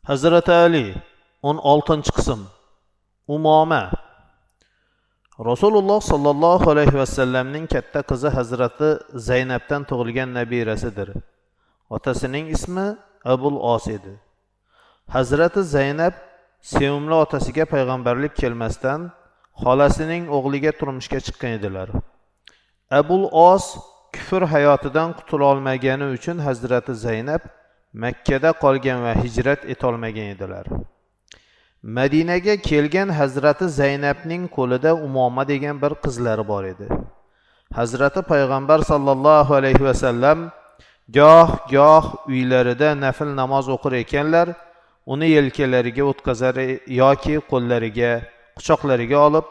Hazrati Ali 16-qism. Umoma. Rasululloh sollallohu alayhi vasallamning katta qizi Hazrati Zaynabdan tug'ilgan nabirasidir. Otasining ismi Abul Os edi. Hazrati Zaynab sevimli otasiga payg'ambarlik kelmasdan xolasining o'g'liga turmushga chiqqan edilar. Abul Os kufr hayotidan qutulolmagani uchun Hazrati Zaynab Makkada qolgan va hijrat etolmagan edilar. Madinaga kelgan Hazrati Zaynabning qo'lida Umoma degan bir qizlari bor edi. Hazrati payg'ambar sollallohu alayhi vasallam goh goh uylarida nafl namoz o'qir ekanlar, uni yelkalariga o'tkazar yoki qo'llariga, quchoqlariga olib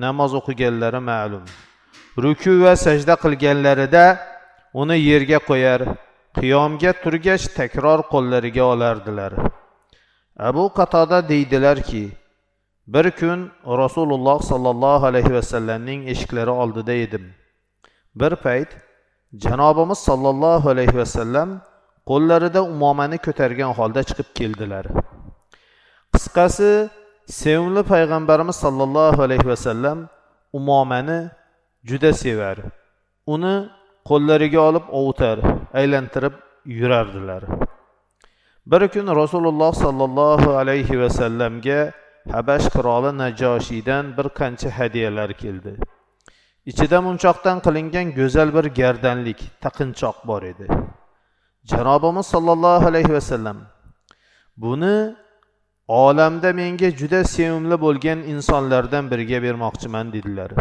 namoz o'qiganlari ma'lum. Ruku va sajda qilganlarida uni yerga qo'yar, qiyomga turgach takror qo'llariga olardilar. Abu Qatoda deydilarki, bir kun Rasululloh sollallohu alayhi vasallamning eshiklari oldida edim. Bir payt janobimiz sollallohu alayhi vasallam qo'llarida Umomani ko'targan holda chiqib keldilar. Qisqasi, sevimli payg'ambarimiz sollallohu alayhi vasallam Umomani juda sevar. Uni qo'llariga olib ovutar, aylantirib yurardilar. Bir kun Rasululloh sollallohu alayhi vasallamga Habash qiroli Najoshiydan bir qancha hadyalar keldi. Ichida munchoqdan qilingan go'zal bir gardanlik, taqinchoq bor edi. Janobimiz sollallohu alayhi vasallam buni olamda menga juda sevimli bo'lgan insonlardan biriga bermoqchiman dedilar.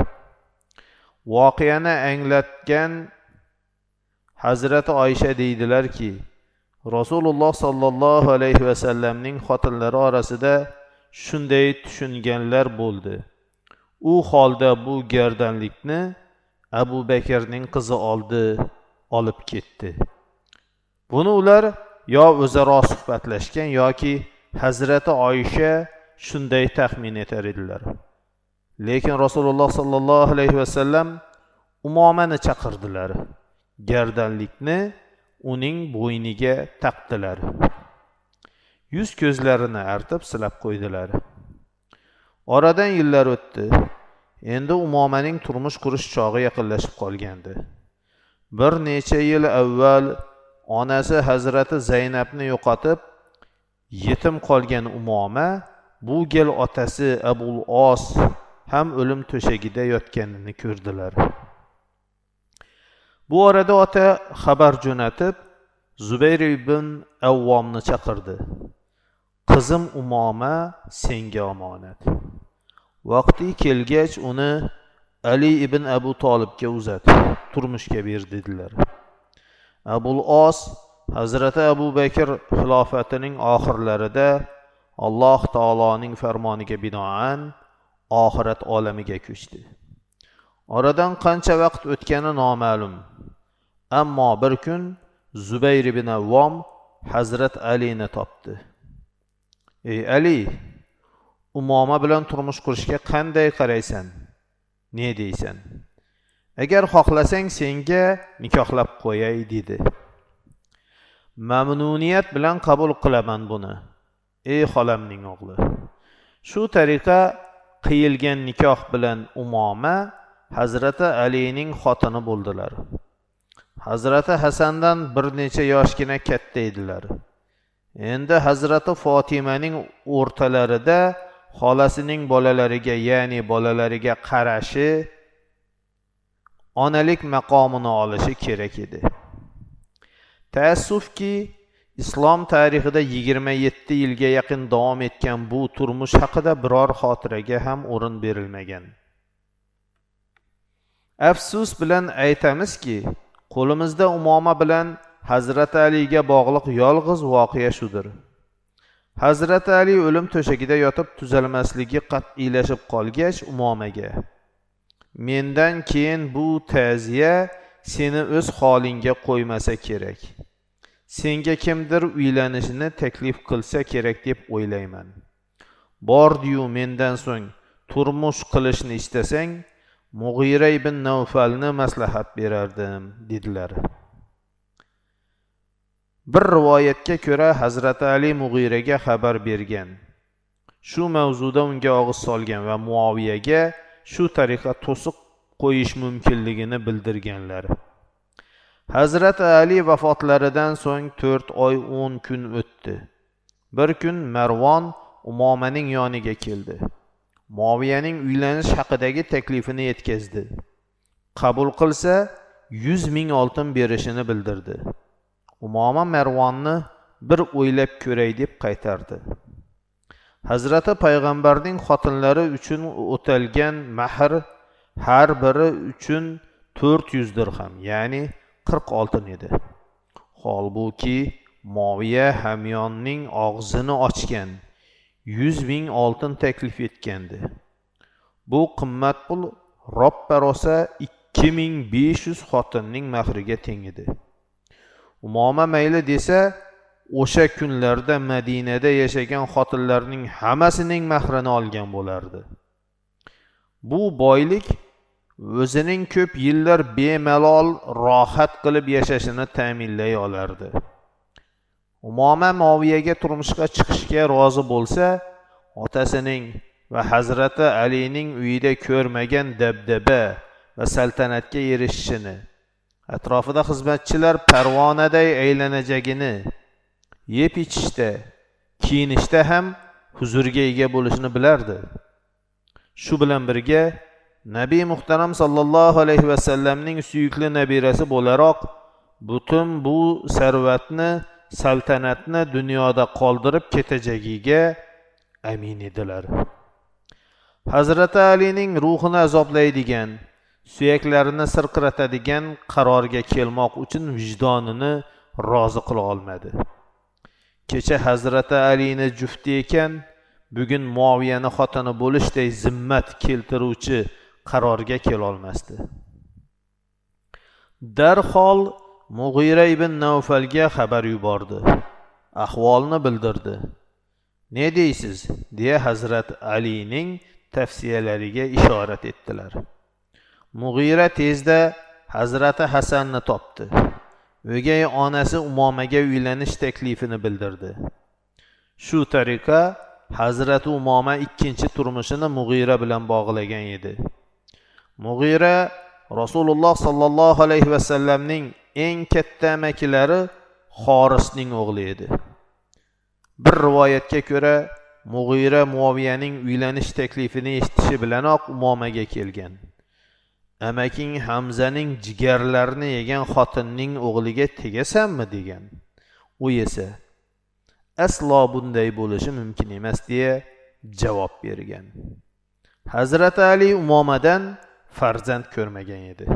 Voqeani anglatgan Hazrati Oysha deydilarki, Rasululloh sollallohu alayhi vasallamning xotinlari orasida shunday tushunganlar bo'ldi. U holda bu gardanlikni Abu Bakrning qizi oldi, olib ketdi. Buni ular yo o'zaro suhbatlashgan yoki Hazrati Oysha shunday taxmin etar edilar. Lekin Rasululloh sollallohu alayhi vasallam Umomani chaqirdilar. Gardanlikni uning bo'yniga taqdilar. Yuz ko'zlarini artib silab qo'ydilar. Oradan yillar o'tdi. Endi Umomaning turmush qurish chog'i yaqinlashib qolgandi. Bir necha yil avval onasi Hazrati Zaynabni yo'qotib, yetim qolgan Umoma bu gal otasi Abul Os ham o'lim to'shagida yotganini ko'rdilar. Bu orada ota xabar jo'natib, Zubayr ibn Avvomni chaqirdi. Qizim Umoma senga omonat. Vaqti kelgach uni Ali ibn Abu Tolibga uzat, turmushga ber dedilar. Abul Os Hazrati Abu Bakr xilofatining oxirlarida Alloh taoloning farmoniga binoan oxirat olamiga ko'chdi. Oradan qancha vaqt o'tgani noma'lum. Ammo bir kun Zubayr ibn Avvom Hazrat Alini topdi. Ey Ali, Umoma bilan turmush qurishga qanday qaraysan? Ne deysan? Agar xohlasang senga nikohlab qo'yay dedi. Mamnuniyat bilan qabul qilaman buni, ey xolamning o'g'li. Shu tariqa qiyilgan nikoh bilan Umoma Hazrati Alining xotini bo'ldilar. Hazrati Hasandan bir necha yoshgina katta edilar. Endi Hazrati Fotimaning o'rtalarida xolasining bolalariga, ya'ni bolalariga qarashi, onalik maqomini olishi kerak edi. Taassufki, islom tarixida 27 yilga yaqin davom etgan bu turmush haqida biror xotiraga ham o'rin berilmagan. Afsus bilan aytamizki, qo'limizda Umoma bilan Hazrati Aliga bog'liq yolg'iz voqea shudir. Hazrati Ali o'lim to'shagida yotib tuzalmasligi qat'iylashib qolgach Umomaga: mendan keyin bu ta'ziya seni o'z holingga qo'ymasa kerak. Senga kimdir uylanishini taklif qilsa kerak deb o'ylayman. Bordiyu mendan so'ng turmush qilishni istasang, Mug'ira ibn Navfalni maslahat berardim, dedilar. Bir rivoyatga ko'ra Hazrati Ali Mug'iraga xabar bergan. Shu mavzuda unga og'iz solgan va Muaviyaga shu tariqa to'siq qo'yish mumkinligini bildirganlar. Hazrati Ali vafotlaridan so'ng 4 oy 10 kun o'tdi. Bir kun Marvon Umomaning yoniga keldi. Muaviyaning uylanish haqidagi taklifini yetkazdi. Qabul qilsa 100 ming oltin berishini bildirdi. Umoma Marvonni bir o'ylab ko'ray deb qaytardi. Hazrati payg'ambarning xotinlari uchun o'talgan mahr har biri uchun 400 dirham, ya'ni 40 oltin edi. Holbuki Muaviya hamyonning og'zini ochgan, 100 ming oltin taklif etgandi. Bu qimmat pul roppa-rosa 2500 xotinning mahriga teng edi. Umoma mayli desa, o'sha kunlarda Madinada yashagan xotinlarning hammasining mahrini olgan bo'lardi. Bu boylik o'zining ko'p yillar bemalol rohat qilib yashashini ta'minlay olardi. Umoma Muaviyaga turmushga chiqishga rozi bo'lsa, otasining va Hazrati Alining uyida ko'rmagan dabdaba va saltanatga erishishini, atrofida xizmatchilar parvonaday aylanajagini, yeb ichishda, kiyinishda ham huzurga ega bo'lishini bilardi. Shu bilan birga Nabiy muhtaram sallallohu alayhi va sallamning suyukli nabirasi bo'laroq butun bu sarvatni, saltanatni dunyoda qoldirib ketajagiga amin edilar. Hazrati Alining ruhini azoblaydigan, suyaklarini sirqiratadigan qarorga kelmoq uchun vijdonini rozi qila olmadi. Kecha Hazrati Alini jufti ekan, bugun Muaviyani xotini bo'lishday zimmat keltiruvchi qarorga kela olmasdi. Darhol Mug'ira ibn Navfalga xabar yubordi. Ahvolni bildirdi. Ne deysiz? Deya Hazrat Alining tavsiyalariga ishorat etdilar. Mug'ira tezda Hazrati Hasanni topdi. O'gay onasi Umomaga uylanish taklifini bildirdi. Shu tariqa Hazrati Umoma ikkinchi turmushini Mug'ira bilan bog'lagan edi. Mug'ira Rasululloh sallallohu alayhi va sallamning eng katta amakilari Xorisning o'g'li edi. Bir rivoyatga ko'ra Mug'ira Muaviyaning uylanish taklifini eshitishi bilanoq Umomaga kelgan. Amaking Hamzaning jigarlarini yegan xotinning o'g'liga tegasanmi degan. U esa aslo bunday bo'lishi mumkin emas deya javob bergan. Hazrati Ali Umomadan farzand ko'rmagan edi.